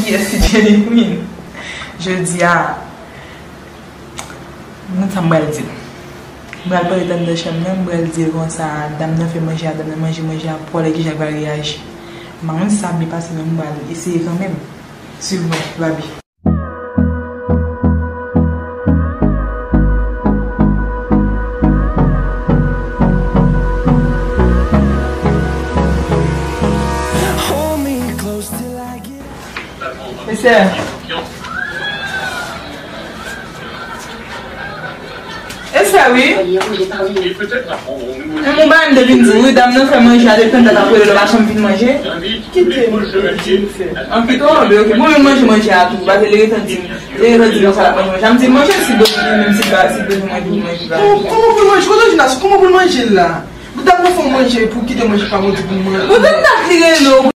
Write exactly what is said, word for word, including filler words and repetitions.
Yes, Jenny Queen. Jodi a, mwen sa m pral di l. M pral pale anndan chanm nan, m pral di l konsa, dam nan fè manje a, dam nan manje manje a, pou w wè kijan l pral reyaji. M pa konn si sa ap byen pase, men m pral eseye kanmenm. Swiv mwen, Babi. Mesye. E sa wi. E mwen ba m de vin di wi, dam nan fè manje a, depi tann dat ap rele l, pa janm vin manje. Kite m fè. An kite w anbe, oke. Bon, vin manje manje a tou, pa te li gentan di m, li gentan di m konsa l ap manje manje a. M di manje si bezwen, menm si pa, si bezwen manje, pou manje pa. Kòman pou l manje? Kote w di la? Kòman pou l manje la? Dam nan fè w manje pou kite manje pa manje pou manje. Ou te dat li rele w.